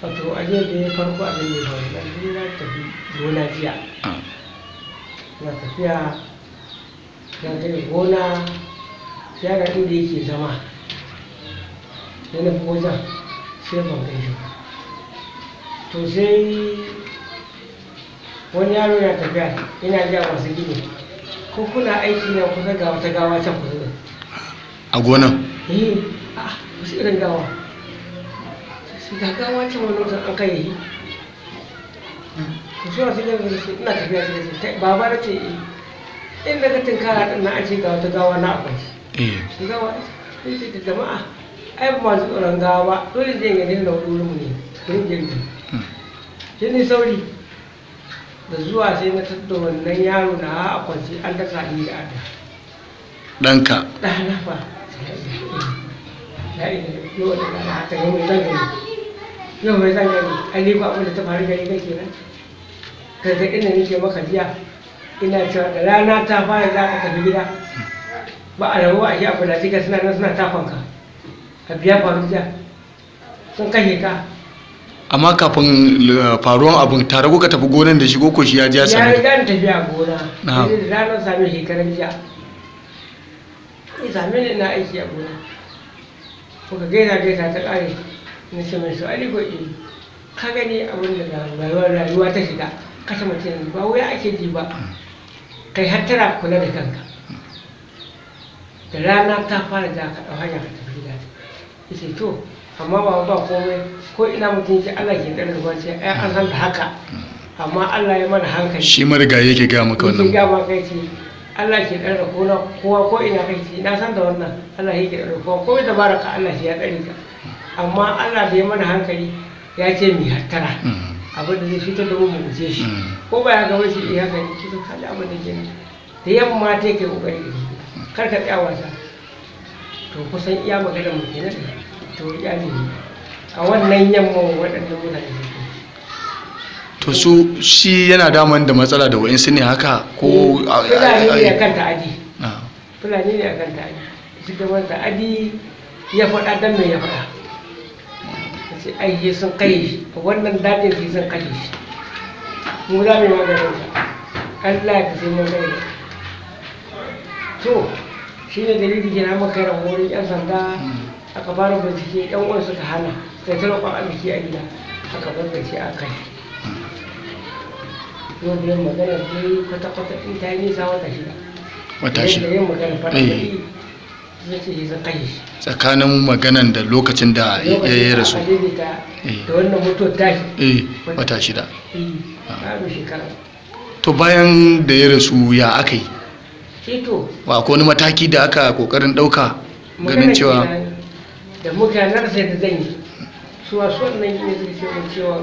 Wato a jiya da ya farko abin da ya faru, na je na tafi gona jiya. Na tafiya na kai gona, sai ga inda yake zama. Sai na fi wajen, sai ban gan shi ba. To sai wani yaro yana tafiya, yana gaya masu gini, ko kuna aiki na kusa ga wata gawa can kusa da. A gonan? Eh, a wasu irin gawa. Sai ga gawa can wani wajen an kai yi. To suna sai yanzu sai ina tafiya sai ce, baba na ce eh. Inda ka tinkara ɗin na an ce ga wata gawa na akwai. Eh. Gawa sai ce da jama'a, ai ba masu tsoron gawa ba, dole zai gani da wani wurin mu ne, wurin jirgin. Sai ni sauri da zuwa sai na tadda wannan yaro na a kwance an dasa ni da adda. Ɗanka? Ɗana fa. Ya ina yau da rana haka yau mai zan gani. Yau mai zan gani, ai ni ko abin da ta faru gari kai kenan. Gargaɗin da nake maka jiya, ina cewa da rana ta fara za ka tafi gida. Ba a rabu a shi abu da suka suna nan suna takonka. Ka biya faru jiya. Sun kashe ka. Amma kafin faruwan abin tare kuka tafi gonan da shi ko shi ya je ya Ya same ka? riga ni tafiya gona. Na'am. Sai da ranar same shekaran jiya. Ya same ni ina aiki a gona. Muka gaisa gaisa ta ƙare. Na ce mai su Aliko eh. Ka gani abin da rayuwa ta shiga. Kashe mutum yanzu ba wuya ake ji ba. Kai hattara kula da kanka. Da rana ta fara ja ka ɗau hanya ka tafi gida. Ya ce to amma ba ba komai ko ina mutum yake Allah ke tsare ruwa ce ai an san da haka. Amma Allah ya mana hankali. Shi marigayi yake gaya maka Yake wannan? gaya maka yace Allah ke tsare kowa kowa ko ina kai ce na san da wannan Allah yake tsare kowa ko da baraka Allah shi ya tsare ka. Amma Allah da ya mana hankali ya ce mu hattara. Abin da zai fitar da mu mu guje shi. Ko ba ya ga wani shi haka ne ki to kaji abin da ke nan. Da yamma ta kai kokari kar ka tsaya wasa. To kusan iya maganar mu kenan to ya ne a wannan yamma waɗannan mutane suke. To su shi yana daman da matsala da wa'insu ne haka ko Fulani ne akan ta'adi. Fulani ne akan ta'adi. Su da wanda ta'adi ya faɗa dan me ya faɗa. Sai ai sai sun kai shi wannan dajin sai sun kashe shi. Mu za mu yi maganin sa. Allah ya sai mun kai. To shi ne dalili ke na muka kai wurin 'yan sanda aka fara bincike 'yan uwan suka hana sai ta roƙon arziki a gida aka bambance a kai. Yau biyan magana dai kwata-kwata in ta yi nisa wata shida. Wata shida. Da yin magana fara Eh. kuɗi zai ce shi sun kashe shi. Tsakanin maganan da lokacin da ya Lokacin da rasu. aka daidaita Eh. da wannan mutuwar tashi. Eh, wata shida. Eh, babu shekara. To bayan da ya rasu ya aka yi? Ito. Ba akwai wani mataki da aka kokarin ɗauka ganin Magana cewa kenan da muka na rasa yadda zan yi. Su wasu wannan gini suka ce mun cewa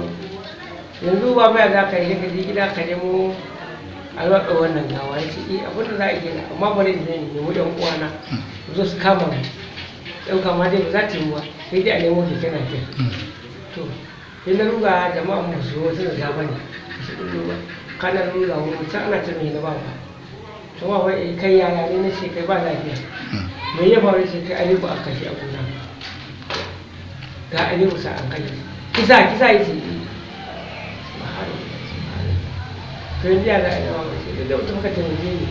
yanzu ba baya za ka yi ka je gida ka nemo a zuwa ɗau wannan gawa ya ce eh abin da za a yi kenan amma bari in je in nemi ɗan uwana su zo su kama mu ɗauka ma dai ba za ta yi ba sai dai a nemo keke napep. To sai na ruga jama'a mu su zo suna gaba ne su ɗullo ba kana ruga wani can ana ce mai na ba ba to ba wai kai yaya ne na ce kai ba lafiya me ya faru sai kai Aliyu aka kashe a gona ga Aliyu sa an kashe kisa kisa yace to yanzu ya za a yi ba sai da wata muka taimake ni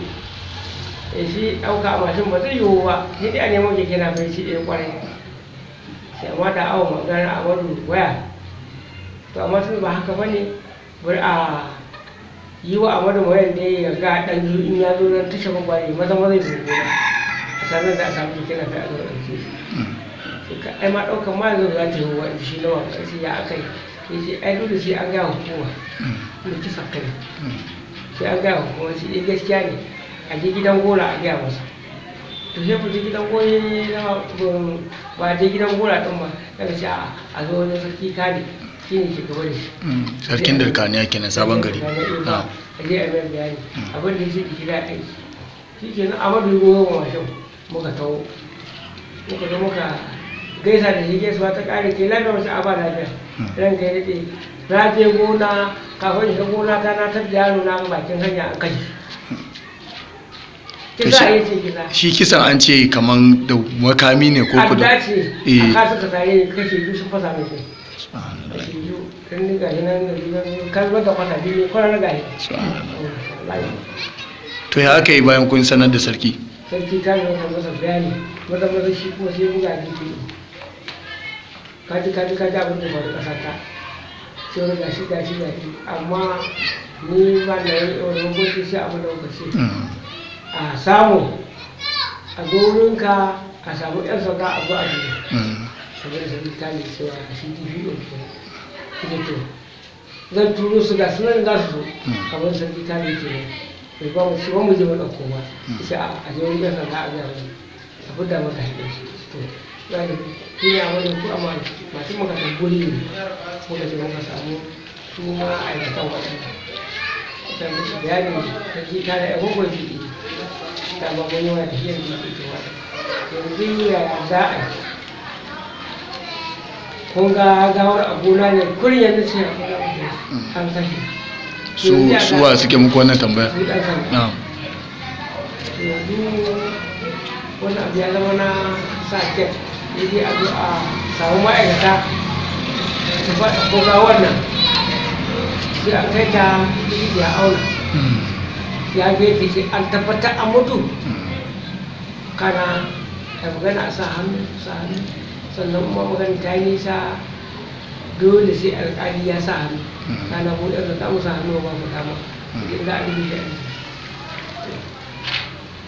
eh shi ɗauka a mashin ba zai yiwu ba sai dai a nemo keke na bai shi ɗaya ƙwarai sai amma da awon magana a wani waya to amma sun ba haka ba ne bari a yi wa Amadu wayan da ya ga ɗan zu in ya zo nan tashar gwari maza maza ya zo gona a sami da a samu keke na bai a zo ɗauke shi sai ka ai ma ɗaukan ma yanzu za ta yi wa shi nawa sai ya aka yi ya ce ai dole sai an gaya hukuma da kisan kai sai an gaya hukuma sai eh gaskiya ne a je gidan gora a gaya masa to sai ku je gidan gora ba je gidan gora ɗin ba daga ce a zo wajen sarki kare shi ne ke gaba da shi. Sarkin Darkaniya kenan sabon gari. A je a mai bayani abin da ya ce jiki da aiki shi ke nan Amadu ya goyo wa mashin muka taho muka zo muka gaisa da shi gaisuwa ta ƙare ke lafiya wasu aba lafiya ran kai daɗe na je gona kafin shiga gona ta na tafi yaro na bakin hanya an kashe. Kisa ya ce kisa. Shi kisan an ce kaman da makami ne ko kudu? Adda ce, a ka suka sare kashe biyu sun fasa mai kai. Kashe biyu, kan ni gashi nan da biyu, kan zubar da kwata biyu, kwanar gashi. To ya aka yi bayan kun sanar da sarki? Sarki ta yi masa bayani, maza maza shi kuma sai buga jiki. Kaji kaji kaji abin da faru ƙasa ta. Sai wani gashi gashi gashi, amma ni ba na yi wani hukunci sai abin da kuka ce. A samu a zo wurinka a samu 'yan sanda a zo a duba. Saboda sarki ta ne cewa shi DPO ke nan. To zan turo su ga sunan za su zo. Abin sarki ta ne kenan. Bai ba mu ci ba mu je mu ɗauko ba. Sai a je wurin 'yan sanda a gaya mu. A fidda maka haƙƙin shi. To za ka shi ne a wajen ku amma masu makarantar guri ne. Muka je muka samu su ma'aikatan waɗanda. Muka yi musu bayani sarki ta da 'yan hukunci. Ta ba mun yi wani tafiyar da ke cewa yanzu yaya za a yi kun ga gawar a gona ne kurin yanzu ce a gona an kashe. Su wa suke muku wannan tambaya? Su ɗan sanda. Yanzu wannan abu ya zama na sa ket dai a zo a samu ma'aikata su ko gawar nan sai a kai ta ya auna. Ya ga yadda ke an tabbatar an mutu kana a magana a sa hannu sannan kuma magana ta yi nisa dole sai alƙali ya sa hannu kana mu ɗan sanda mu sa hannu ba mu dama idan za a rubuta shi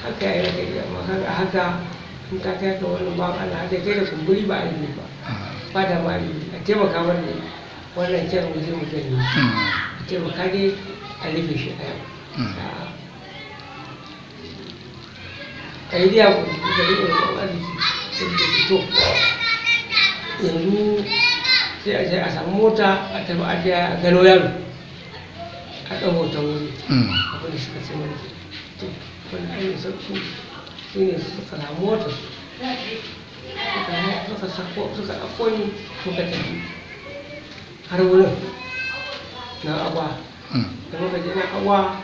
haka ya yi kai amma kaga haka in ta kai ka wannan ba Allah haka kai da kumburi ba a yi ba ba da ma a taimaka mana wannan kyan mu je mu gani a taimaka dai a rufe shi a yau. A yi diya ku da riƙe roƙon arziki da fito yanzu sai a je a samu mota a tafi a je a gano yaro a ɗan hoton wuri abin da suka ce mana to wani ainihin sauƙi shi ne suka samu mota suka sako suka ɗauko ni muka tafi har wurin na agwa da muka je na agwa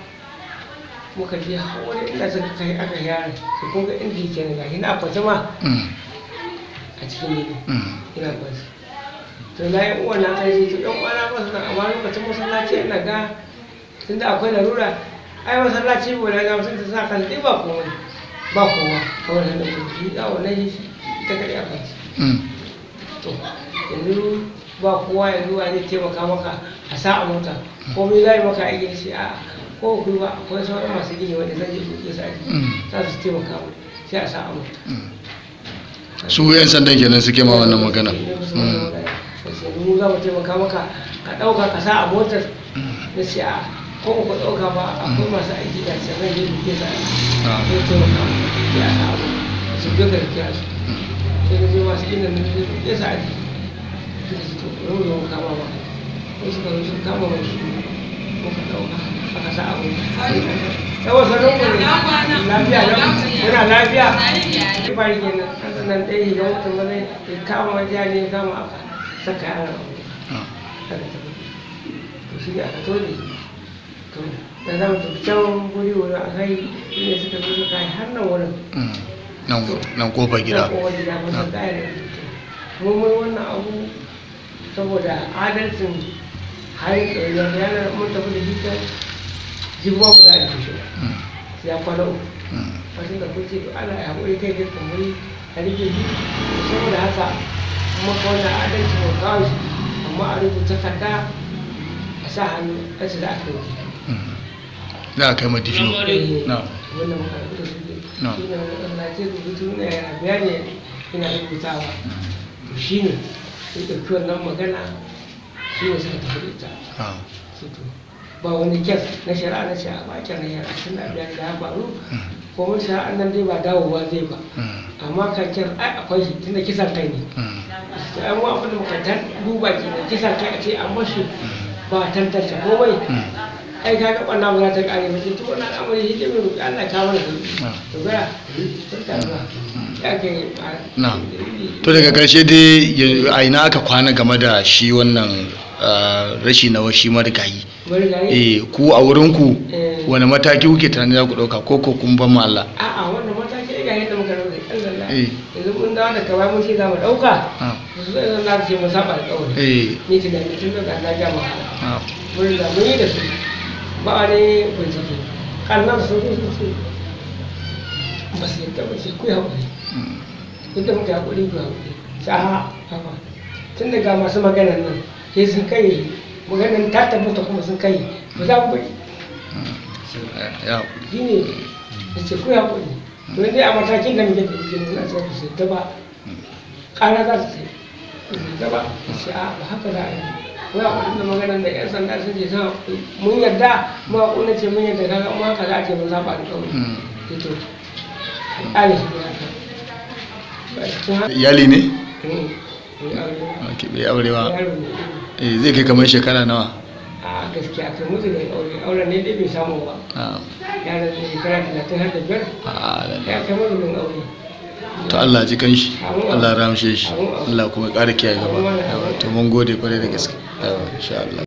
muka je har wani inda suka kai aka yaran su kun ga inda yake na gashi na kwance ma a cikin gidi ina kwance. To na yi uwa na kai to ɗan uwana ba su nan amma lokacin masallaci ina ga tunda akwai larura ai masallaci ba na ga mutum ta sa kan ba komai ba kowa kawai na ɗauki shi ga wannan shi ita kaɗai a kwance. To yanzu ba kowa yanzu wa zai taimaka maka a sa a mota komai za yi maka aiki shi a ko ku ba akwai sauran masu gini wanda zan je duke su aiki za su taimaka mu sai a sa a mota. Su 'yan sandan kenan suke ma wannan magana. Mu za mu taimaka maka ka ɗauka ka sa a motar na ce a ko ku ɗauka ba akwai masu aiki da ce zan je duke su aiki zai taimaka mu sai a sa a mota su duka da kira su sai na je masu gini na je duke su aiki suka ce to bari mu zo mu kama ba ko suka zo suka kama mu su muka ɗauka aka sa abu yawa sanin ku ne lafiya lau muna lafiya fari kenan an sannan ɗaya shiga mutum ba zai ya kama wajen ne ya kama aka saka yaron abu aka tafi to shi ne aka tole to da za mu tafi can guri wurin a kai shi ne suka zo suka yi har nan wurin Nan kofar gida. nan kofar gida ba su ƙare mun mun wannan abu saboda adalcin har yanzu yana mun tafi da shi jibuwa ba za a yi shi ba sai ya kwana uku wasu da kun ce to ana ya haƙuri kai kai kumburi a rike shi saboda haka kuma ka wannan adalci mu kawo shi amma a rubuta takarda a sa hannu a ce za a kai shi. Za a kai ma DPO. Na. Wannan muka rubuta su ne. Na. Shi ne wani Allah ce rubutu ne yana bayani ina rubutawa. To shi ne ya ɗauki wannan magana shi ne suka tafi da ita. Sai to ba wani kes na shari'a na ce a ba kyar na shari'a tun da abu ya riga ya faru ko mun shari'an nan dai ba dawowa zai ba amma kan kyar ai akwai shi tunda kisan kai ne. To ai mu abin da muka duba kenan kisan kai a ce an bashi ba tantance komai ai ka ga ɓanna ba za ta ƙare ba sai to wannan al'amari shi dai mai roƙi Allah ka mana sauƙi. To ga sun taruwa ya kai Na. To daga ƙarshe dai a ina aka kwana game da shi wannan rashi na shi marigayi? Marigayi? Eh, ku a wurinku Eh. Wani mataki kuke tunanin za ku ɗauka ko ko kun ban ma Allah? A'a, wannan mataki ai ga yadda muka dauka ɗan sanda. Eh. Yanzu mun dawo da kawai mun ce za mu ɗauka. Ah. Su zai zan za su ce mun saba alƙawari. Eh. Ni tunani tun daga na ja maka. Ah. Mun riga mun yi da su. Ba wani bincike. Kannan su zo su ce ba su yadda ba, ce ku yi haƙuri. Mm. Yadda muka yi haƙuri, ku yi haƙuri. Sai a haba. Tun daga masu maganan nan sai sun kai maganan ta tabbata kuma sun kai ba za mu bari. Ya haƙuri. Shi ne da ce ku yi haƙuri. To yanzu a matakin da muke da shi na ce ba su yadda ba, ƙara za su ce ba su yadda ba. Sai a ba haka za a yi, ku yi haƙuri da maganan da 'yan sanda sun ce sun haƙuri, mun yarda mu haƙuri. Na ce mun yarda, kaga mu haka za a ce mun saba alƙawari. Mm. To a ƙale shi ne haka ba cikin haka. Iyali ne? Mm. Bai aure ba. Ok, bai aure ba. Yaro ne. Eh, zai kai kamar shekara nawa? A gaskiya kai mutu da aure, auren ne dai bai samu ba. Ah. Yaron ne shekara 35. Ah, lalle. Ya kai mutu da aure. To Allah ji kanshi, Allah ya ramshe shi, Allah kuma ya ƙara kiyaye gaba. Amin. To mun gode kwarai da gaske. Yawa, insha Allah.